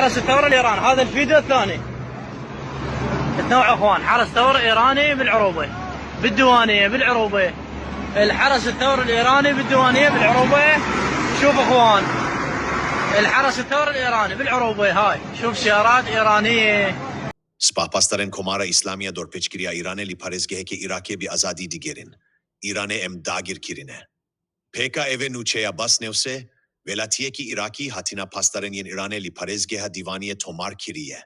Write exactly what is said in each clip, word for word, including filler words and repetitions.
حرس الثورة الإيراني، هذا الفيديو الثاني. تنوع اخوان، حرس ثورة إيراني بالعروبة، بالديوانية، بالعروبة. الحرس الثورة الإيراني بالديوانية، بالعروبة. شوف اخوان، الحرس الثورة الإيراني بالعروبة، هاي شوف سيارات إيرانية. Spah pasdarên Komara Îslamiya dorpêçkiriya Îranê li parêzgehekê Îrakê bi azadî digerin. Îranê em dagir kirine. Pêka eve nûçeya Basnewse, welatiyekî Îrakî hatina pasdarên yên Îranê li parêzgeha Dîvaniyê tomar kiriye.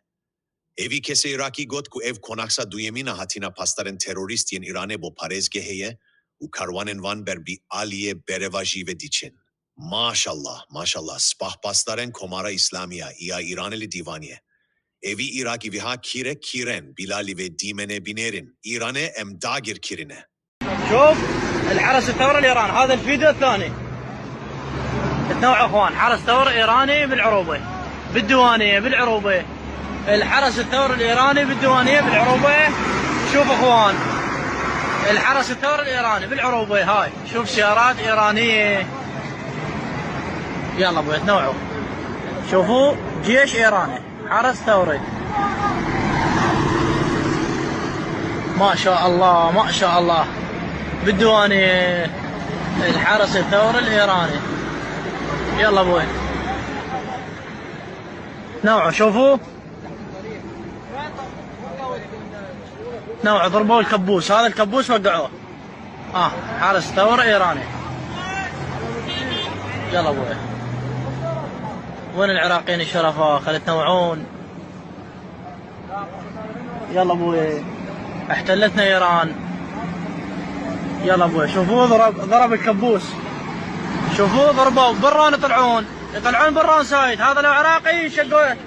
Êvî kesê Îrakî got ku ev konaksa duyemîn a hatina pasdarên terorîst yên Îranê bo parêzgehê ye û karwanên van ber bi aliyê bereva jî ve diçin. Maşallah, maşallah, spah pasdarên Komara Îslamiya ya Îranê li Dîvaniyê. Êvî Îrakî viha kîrek kîren, bila li vê dîmenê binêrin. Îranê em dagir kirine. شوف الحرس الثورة الإيراني، هذا الفيديو الثاني. تنوع اخوان، حرس ثورة إيراني بالعروبة، بالديوانية، بالعروبة. الحرس الثورة الإيراني بالديوانية، بالعروبة. شوف اخوان، الحرس الثورة الإيراني بالعروبة، هاي شوف سيارات إيرانية. يلا بوي تنوعوا، شوفوا جيش إيراني. حرس ثوري. ما شاء الله، ما شاء الله. بالديوانية الحرس الثوري الإيراني. يلا بوي. نوعه، شوفوا. نوعه، ضربوا الكبوس. هذا الكبوس وقعوه. آه، حرس ثورة إيراني. يلا بوي. وين العراقيين الشرفاء؟ خلي تنوعون. يلا بوي. احتلتنا إيران. يلا بوي. شوفوا ضرب، ضرب الكبوس. شوفوا ضربوا. بران يطلعون. يطلعون بران سايد. هذا لو عراقي شقوه.